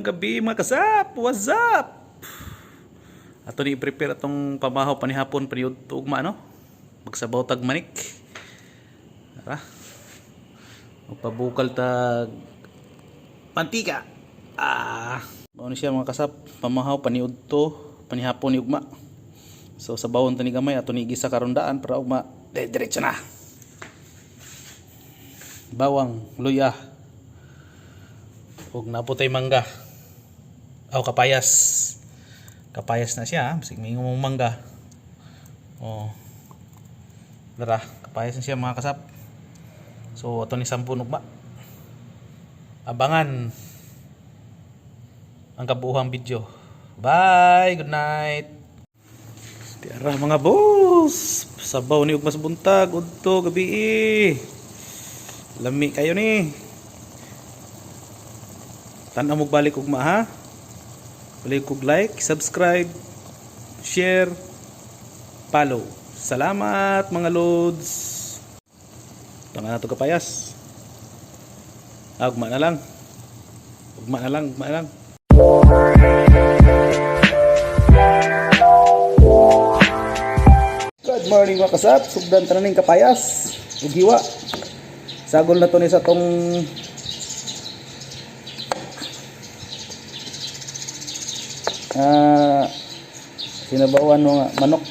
Mayong gabi, mga kasap. What's up? Ato ni i-prepare atong pamahaw panihapon paniud ugma, no? Magsabaw tag manik. Tara. Magpabukal tag mantika. Ah, mao ni siya, mga kasap, pamahaw paniudto panihapon ni ugma. So sabawon ta ni gamay, ato ni gisa karon daan para ugma diretso na. Bawang, luya, ug naputay mangga. Aw, kapayas. Kapayas na siya, bisig mingon mong mangga. Oh. Dara, kapayas na siya, mga kasap. So ato ni sampun ugma. Abangan ang kabuuang video. Bye, good night. Tiara, mga boss. Sabaw ni ugmas buntag udto gabi. Lami kayo ni. Tan-aw mo balik ugma, ha. Balik kog like, subscribe, share, follow. Salamat, mga lods. Tanga na to kapayas. Ah, ugma na lang. Ugma na lang, ugma na lang. Good morning, mga kasap. Sugdan tanan ning kapayas. Ug hiwa. Sagol na to ni sa tong sinabawan nga manok.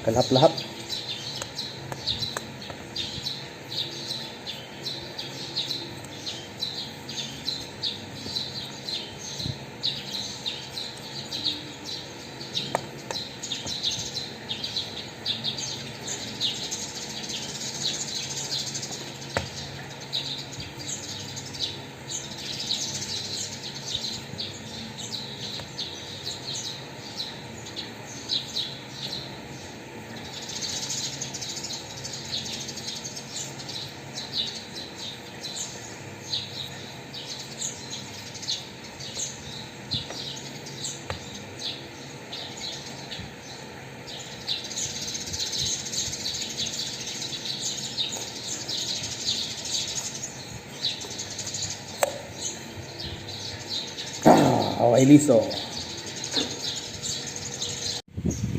Kalahap-lahap. Ah, okay, liso.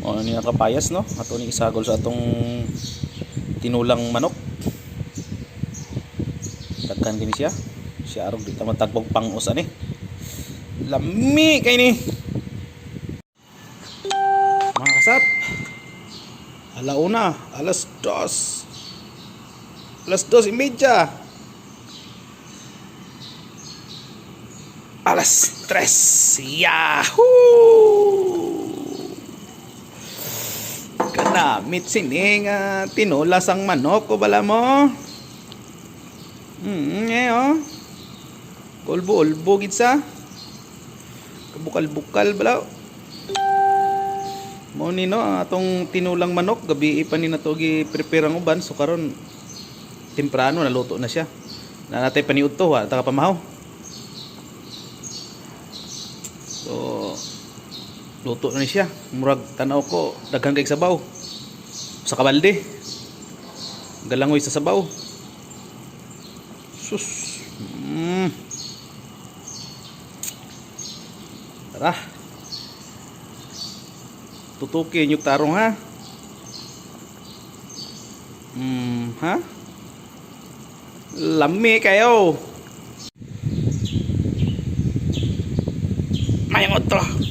O, ano niya kapayas, no? Ato ni isagol sa atong tinulang manok. Daghan kini siya. Siya arog di ta matagbog pang-us ani. Lami kay ni. Mga kasap. Alauna, 2:00. 2:30. 3:00. Yahoo! Kanamit sining tinola sang manok ko bala mo. Eh oh. Ulbo-ulbo gid sa. Kabukal-bukal bala. Mo ni no ang atong tinulang manok, gabi pa ni nato gi prepare ang uban, so karon temprano naluto na siya. Na natay paniud to, wa ta ka pamahaw. So luto na ni siya. Murag tanaw ko daghan kay sabaw. Sa kabalde. Galangoy sa sabaw. Sus. Tara. Tutukin yung tarong, ha. Ha? Lami kayo. Mayang otro.